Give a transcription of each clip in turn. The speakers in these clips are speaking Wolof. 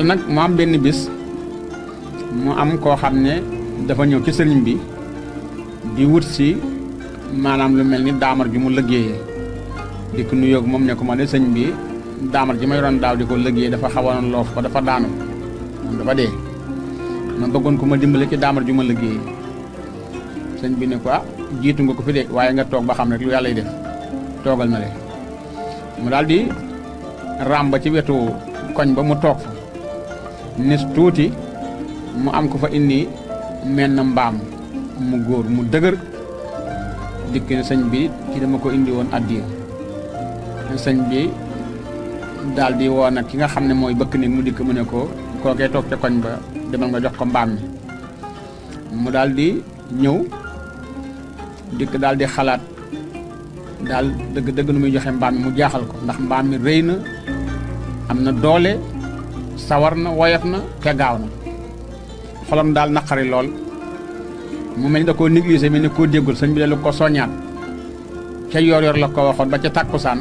nag mu am benn bis mu am koo xam ne dafa ñëw ci sëriñ bi di wut si maanaam lu mel ni daamar ju mu liggéeyee di ko nuyoog moom ne ko ma de sëñ bi daamar ji ma yoroon daaw di ko liggéey dafa xawoon loof ko dafa daanu moom dafa dee ma bëggoon ko ma dimbale ci daamar ju ma liggéeyee sëñ bi ne ko jiitu nga ko fi de waaye nga toog ba xam rek lu yàlla y def toogal na le mu daal di ràmba ci wetu koñ ba mu toog fa nis tuuti mu am ko fa indi menn mbaam mu góor mu dëgër dikk ne sëñ bi ci dama ko indi woon addiya sëñ bi daal di woo nag ki nga xam ne mooy bëkk néeg mu dikk mu ne ko kookee toog ca koñ ba demal nga jox ko mbaam mi mu daal di ñëw dikk daal di xalaat daal dëgg nu muy joxe mbaam mi mu jaaxal ko ndax mbaam mi rëy na am na doole sawar na woyof na te gaaw na xolam daal naqari lool mu mel ni da koo négligé mel ni koo déggul sëñ bi de lu ko soññaat ca yor la ko waxoon ba ca tàkkusaan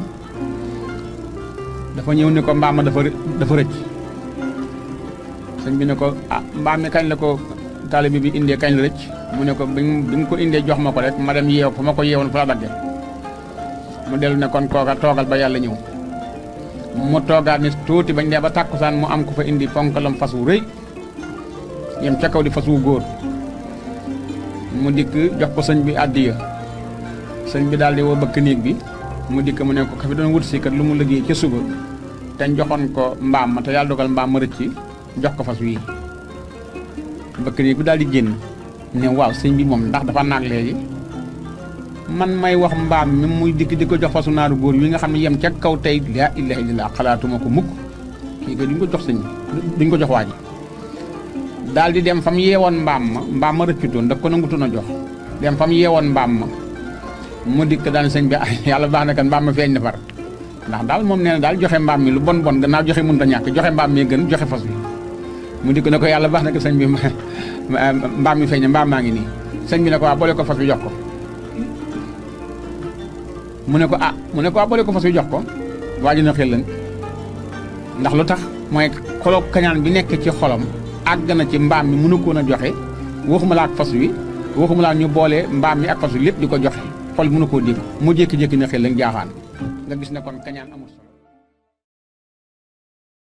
dafa ñëw ni ko mbaam ma dafa rëcc sëñ bi ne ko mbaam mi kañ la ko taalibe bi indee kañ la rëcc mu ne ko bi mu ko indee jox ma ko rek ma dem yeew fa ma ko yeewoon fa la dagge mu dellu ne kon kooka toogal ba yàlla ñëw mu toogaat ni tuuti bañ dee ba tàkkusaan mu am ko fa indi ponkalam fas wu rëy yem ca kaw di fas wu góor mu dikk jox ko sëñ bi àddiya sëñ bi daal di woo bëkk néeg bi mu dikk mu ne ko ka fi doon wut si kat lu mu liggéey ca suba te joxoon ko mbaam ma te yàlla dogal mbaam ma rëcc jox ko fas wii bëkk néeg bi daal di génn ne waaw sëñ bi moom ndax dafa naag léegi man may wax mbaam mi muy dikk di ko jox fasu naaru góor wi nga xam ne yem ca kaw tey laa ilaaha illallaah xalaatuma ko mukk kii ko duñ ko jox sëñ bi duñ ko jox waa ji daal di dem fa mu yeewoon mbaam ma rëccutoon da ko nangutoon a jox dem fa mu yeewoon mbaam ma mu dikk daan sëñ bi yàlla baax na kan mbaam ma feeñ na far ndax daal moom nee na daal joxe mbaam mi lu bon gannaaw joxe mënut a ñàkk joxe mbaam mi gën joxe fas bi mu dikk ne ko yàlla baax na ko sëñ bi mbaam mi feeñ na mbaam maa ngi nii sëñ bi ne ko waa boole ko fas bi jox ko mu ne ko waa boole ko fas bi jox ko waa ji na xel lan ndax lu tax mooy xoloo kañaan bi nekk ci xolam àgg na ci mbaam mi mënu koon a joxe waxuma la ak fas wi waxuma la ñu boole mbaam mi ak fas wi lépp di ko joxe xol mënu koo dégg mu jékki-jékki na xel lañ jaaxaan nga gis ne kon kañaan amul solo